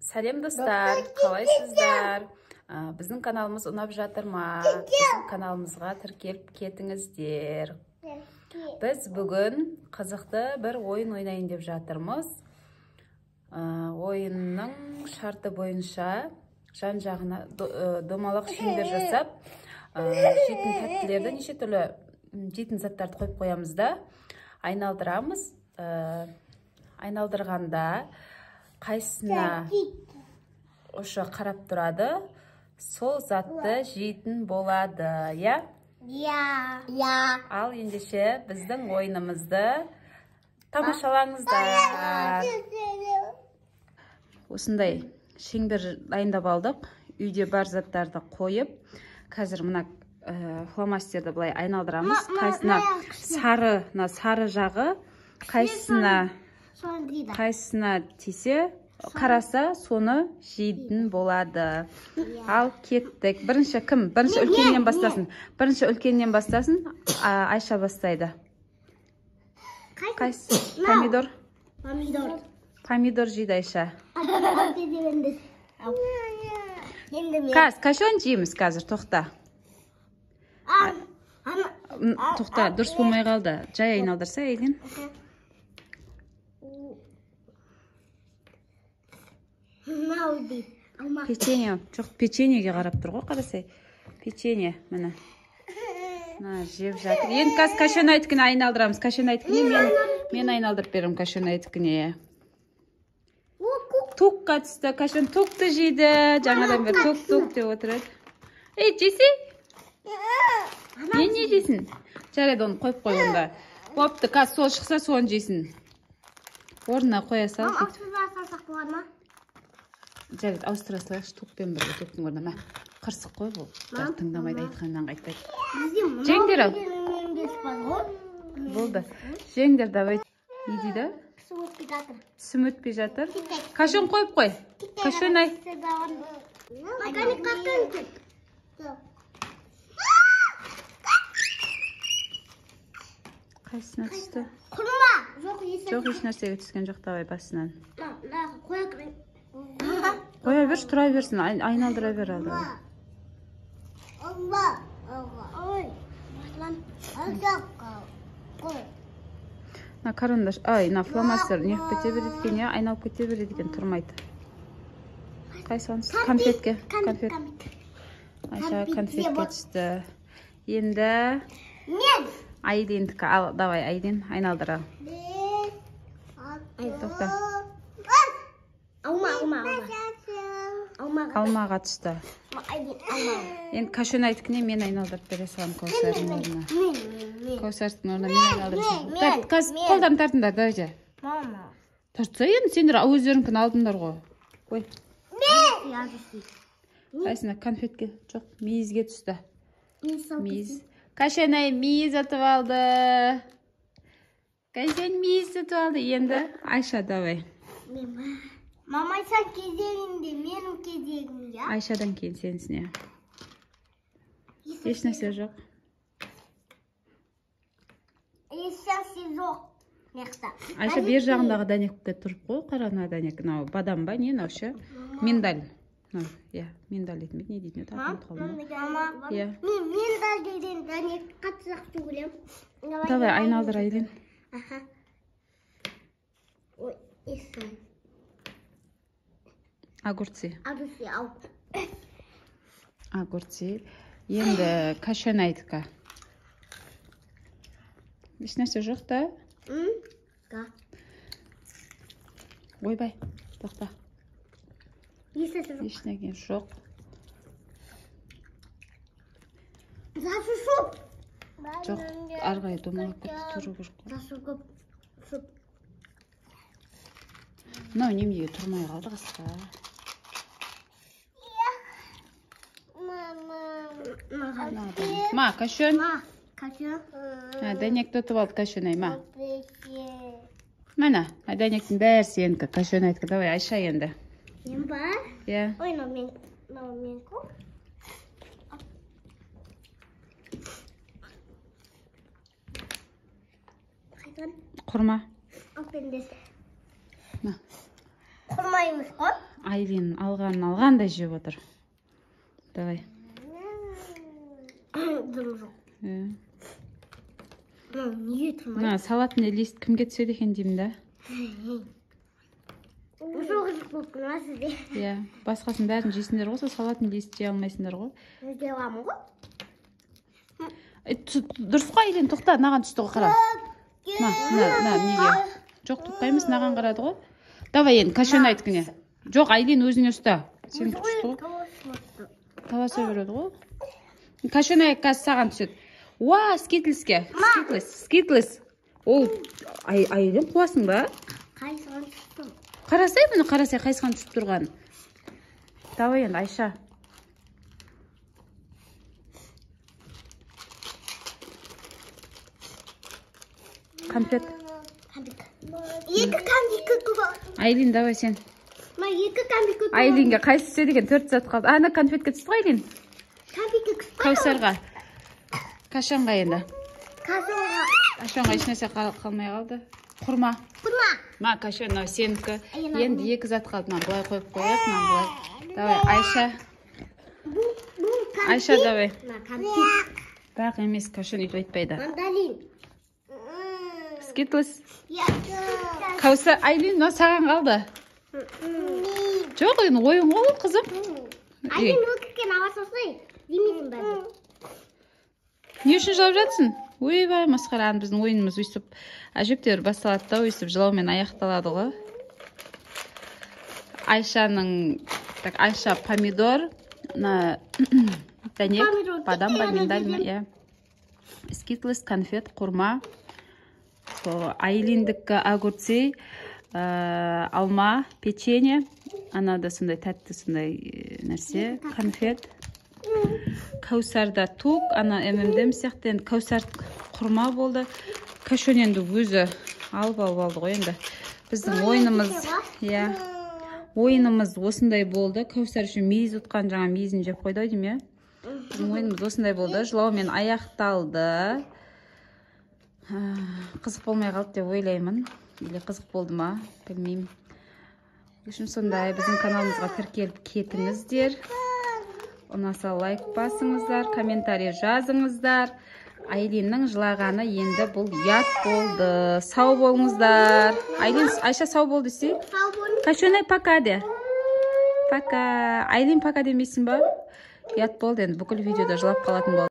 Сәлем достар, қалайсыздар? Біздің каналымыз ұнап жатыр ма? Біздің каналымызға тіркеліп кетіңіздер. Біз бүгін қызықты бір ойын ойнайын деп жатырмыз. Ойынның шарты бойынша жан-жағына домалақ шеңбер жасап, жейтін тәттілерді, неше түрлі жейтін заттарды қойып қоямыз да, айналдырамыз. Айналдырғанда қайсысына ұшы қарап тұрады, сол затты жейтін болады, иә? Иә. Иә. Ал ендеше біздің ойынымызды тамашалаңыздар. Осындай шеңбер дайындап алдық. Үйде бар заттарды қойып, қазір мына фломастерді былай айналдырамыз. Қайсына сары, мына сары жағы, қайсына тисе, қараса, соны жейтін болады. Ал кеттік. Бірінші кім? Бірінші үлкеннен бастасын. Бірінші үлкеннен бастасын. Айша бастайды. Қайсы? Помидор. Помидор. Помидор жейді Айша. Қазір кашон жейміз қазір, тоқта. Тоқта, дұрыс болмай қалды. Жай айналдырса, Айлин. Печенье. Жоқ, печеньеге қарап тұр ғой, қарасай. Печенье, міне. Мына жеп жатыр. Енді қазір кашонайдікіне айналдырамыз. Кашонайдікіне мен айналдырып беремін кашонайдікіне. Тукқа түсті. Кашон тукты жейді. Жаңадан бері тук-тук деп отырады. Ей, жесе? Не жейсің? Жарайды, оны қойып қой онда. Бопты, қазір сол шықса, соны жейсің. Орнына қоя сал. Жарайды, ауыстыра салайықшы тукпен бірге, туктың орнына. Мә, қырсық қой бұл. Тыңдамайды, айтқаннан қайтпайды. Жеңдер ал. Болды. Жеңдер, давай. Не дейді? Түсім өтпей жатыр. Кашон қойып қой. Кашон ай. Қайсысына түсті? Құрма. Жоқ, еш нәрсеге түскен жоқ, давай басынан. Қоя берші, тұра берсін, айналдыра бер ал. Мына карандаш, ай, мына фломастер неғып кете береді екен, иә, айналып кете береді екен, тұрмайды. Қайсыған түсті? Конфетке, конфет. Айша конфетке түсті. Енді Айлиндікі, ал, давай, Айлин, айналдыр ал. Тоқта. Алма, алма, алма. Алмаға түсті. Енді кашонайдікіне мен айналдырып бере саламын Кәусардың орнына. Кәусардың орнына мен айналдырып саламын. Қазір қолдан тартыңдар, давайте. Мама. Тартса енді сендер өздеріңкін алдыңдар ғой. Ой. Қайсына конфетке? Жоқ, мейізге түсті. Мейіз. Кашонай мейіз ұтып алды. Кашон мейіз ұтып алды. Енді Айша, давай. Мама, сен кезегінде, менің кезегім, я? Айшадан кейін сенсін, иә. Еш нәрсе жоқ. Еш нәрсе жоқ. Айша, бер жағындағы дәнекке тұрып қой, қара мына дәнек. Мынау бадам ба, не мынау ше? Миндаль. Иә, миндаль дейтін бе, не дейтін еді, ұмытып қалдым. Мама, мен миндаль деген дәнек қатты жақсы көремін. Давай, айналдыр, Айлин. Аха. Ой, ешін. Огурцы. Огурцы, ал. Огурцы. Енді кашонайдікі. Еш нәрсе жоқ та? Ойбай, тоқта. Еш нәрсе жоқ. Еш нәрсе жоқ. Засушып. Жоқ, ары қарай домалап кетті, тұру керек қой. Засушып. Мынау неменеге тұрмай қалды қысқа? Ма, кашон. Ма, кашон. Дәнекті ұтып алды кашон, ай, ма. Міне, дәнектің бәрі сенікі, кашон айтты. Давай, Айша енді. Мен ба? Иә. Ой, мынау менікі. Қайдан? Құрма. Ал, Ма. Құрма Алмаймыз қой. Айлин алғанын алғандай жеп отыр. Давай. Дым жоқ. Неге тұрмайды? Мына салатный лист кімге түседі екен деймін да. Сол қызық болып тұр ма сізде? Иә, басқасын бәрін жейсіңдер ғой, сол салатный лист жей алмайсыңдар ғой. Жей аламын ғой. Дұрыс қой, Айлин, тоқта, мынаған түсті ғой, қара. Мына, неге? Жоқ, тоқта емес, мынаған қарады ғой. Давай енді, Кашонайдікіне. Жоқ, Айлин, өзіңе ұста. Сенікі түсті ғой. Таласа береді ғой. Кашонай қазір саған түседі. Уа, скитлске. Скитлс, скитлс. Ол, Айлин, қуасың ба? Қайсыған түсті? Қарасай бұны, қарасай, қайсыған түсіп тұрғанын. Давай енді, Айша. Конфет. Екі конфет. Айлин, давай сен. Екі конфет. Айлинге қайсы түседі екен? 4 зат қалды. Ана конфетке түсті ғой, Айлин. Конфетке түсті. Кәусарға. Кашанға енді. Кашанға. Кашанға ешнәрсе қалмай қалды. Құрма. Құрма. Ма, Кашан, мынау сенікі. Енді 2 зат қалды. Мына былай қойып қояйық, мына былай. Давай, Айша. Айша, давай. Бірақ емес, Кашан өйтіп айтпайды. Мандарин. Скитлс. Кәусар, Айлин, мынау саған қалды. Жоқ, енді ойын ғой ол, қызым. Айлин, өкірген ауа салсай, демейсің бе? Не үшін жылап жатсың? Ойбай, масқара, біздің ойынымыз өйстіп әжептәуір басталады да, өйстіп жылаумен аяқталады ғой. Айшаның, так, Айша помидор, мына дәнек, бадам ба, миндаль ма, иә. Скитлс, конфет, құрма. Сол Айлиндікі огурцы, алма, печенье, анада сондай тәтті сондай нәрсе, конфет. Кәусарда тук, ана ММДМ сияқты, енді Кәусар құрма болды. Кәшөн енді өзі алып алды ғой енді. Біздің ойынымыз, иә, ойынымыз осындай болды. Кәусар үшін мейіз ұтқан, жаңа мейізін жеп қойды ау деймін, иә. Біздің ойынымыз осындай болды. Жылаумен аяқталды. Қызық болмай қалды деп ойлаймын. Или қызық болды ма, білмеймін. Үшін сондай, біздің каналымызға тіркеліп кетіңіздер. Ұнаса лайк басыңыздар, комментарий жазыңыздар. Айлиннің жылағаны енді бұл ұят болды. Сау болыңыздар. Айлин, Айша сау бол десе. Сау болыңыз. Кашонай пока де. Пока. Айлин пока демейсің ба? Ұят болды енді, бүкіл видеода жылап қалатын болды.